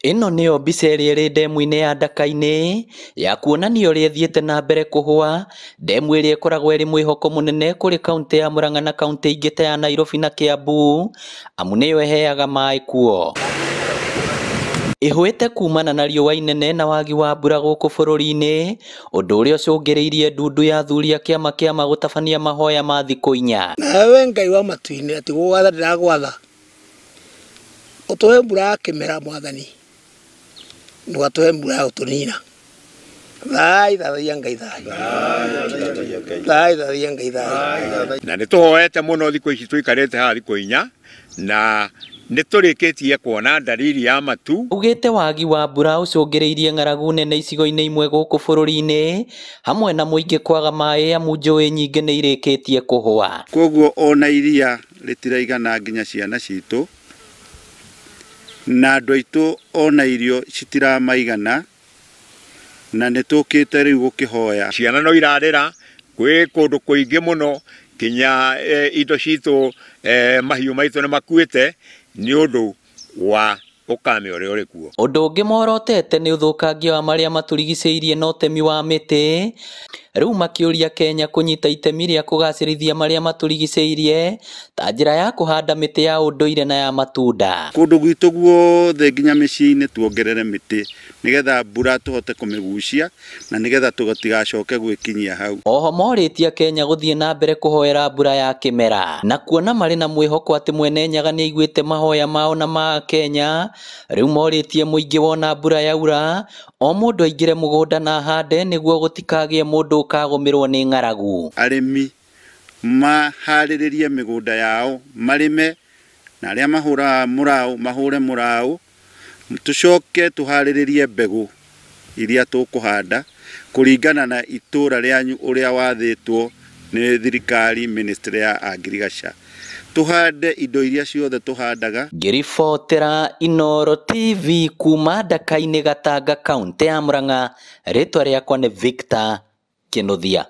Ĩno nĩyo mbica ĩrĩa ĩrĩ ndemu-inĩ ya Ndaka-inĩ ya kuonania ũrĩa ĩthiĩte na mbere kũhũa. Ndemu ĩrĩa ĩkoragwo ĩrĩ mwĩhoko mũnene kũrĩ kauntĩ ya Murang'a na kauntĩ ingĩ ta ya Nairobi na Kiambu, amu nĩyo ĩheaga maĩ kuo. Ĩhũĩte kumana na riũa inene na wagi wa mbura gũkũ bũrũri-inĩ, ũndũ ũrĩa ũcũngĩrĩirie ndundu ya athuri a kĩama kĩama gũtabania mahoya ma thikũ inya. Nawe Ngai wa matu-inĩ atĩ gũgwatha ndĩragwatha ũtũhe mbura ya kĩmera mwathani, ndũgatũhe mbura ya gũtũnina. Thai thathaiya Ngai thai, thai thathaiya Ngai thai. Na nĩ tũhoete mũno thikũ ici tũikarĩte haha thikũ inya, na nĩ tũrĩkĩtie kuona ndariri ya matu. Ugĩte wagi wa mbura ũcũngĩrĩirie ng'aragu nene icigo-inĩ imwe gũkũ bũrũri-inĩ, hamwe na mũingĩ kwaga maĩ amu njũĩ nyingĩ nĩ irĩkĩtie kũhũa. Koguo ona iria rĩtiraigana nginya ciana citũ, na andũ aitũ ona irio citiramaigana, na nĩ tũkĩte rĩu gũkĩhoya. Ciana no irarĩra kwĩ kũndũ kũingĩ mũno, kinya indo citũ, mahiũ maitũ nĩ makuĩte nĩ ũndũ wa ũkame ũrĩa ũrĩ kuo. Ũndũ ũngĩ morotete nĩ ũthũkangia wa marĩa matũrigicĩirie na ũtemi wa mĩtĩ. Rĩu makĩũria Kenya kũnyita itemi rĩa kũgacĩrithia marĩa matũrigicĩirie ta njĩra ya kũhanda mĩtĩ ya ũndũire na ya matunda. Kũndũ gwitũ guothe nginya mĩciĩ-inĩ tuongerere mĩtĩ nĩgetha mbura tũhote kũmĩgucia na nĩgetha tũtigacoke gwĩkinyia hau. Oho morĩtie Kenya gũthiĩ na mbere kũhoera mbura ya kĩmera na kuona marĩ na mwĩhoko atĩ Mwene Nyaga nĩaiguĩte mahoya mao na ma Kenya. Rĩu morĩtie mũingĩ wona mbura yaura o mũndũ aingĩre mũgũnda na ahande nĩguo gũtikagĩe mũndũ ũkagũmĩrwo nĩ ng'aragu. Arĩmi maharĩrĩrie mĩgũnda yao marĩme, na arĩa mahũraga mũraũ mahũre mũraũ, tũcoke tũharĩrĩrie mbegũ iria tũkũhanda kũringana na itũra rĩanyu ũrĩa wathĩtwo nĩ thirikari, ministry ya agriculture. Tũhande indo iria ciothe tũhandaga. Ngĩribotera Inooro TV kuma Ndaka-inĩ Gatanga, kaũntĩ ya Murang'a, rĩtwa rĩakwa nĩ Victor Kinuthia.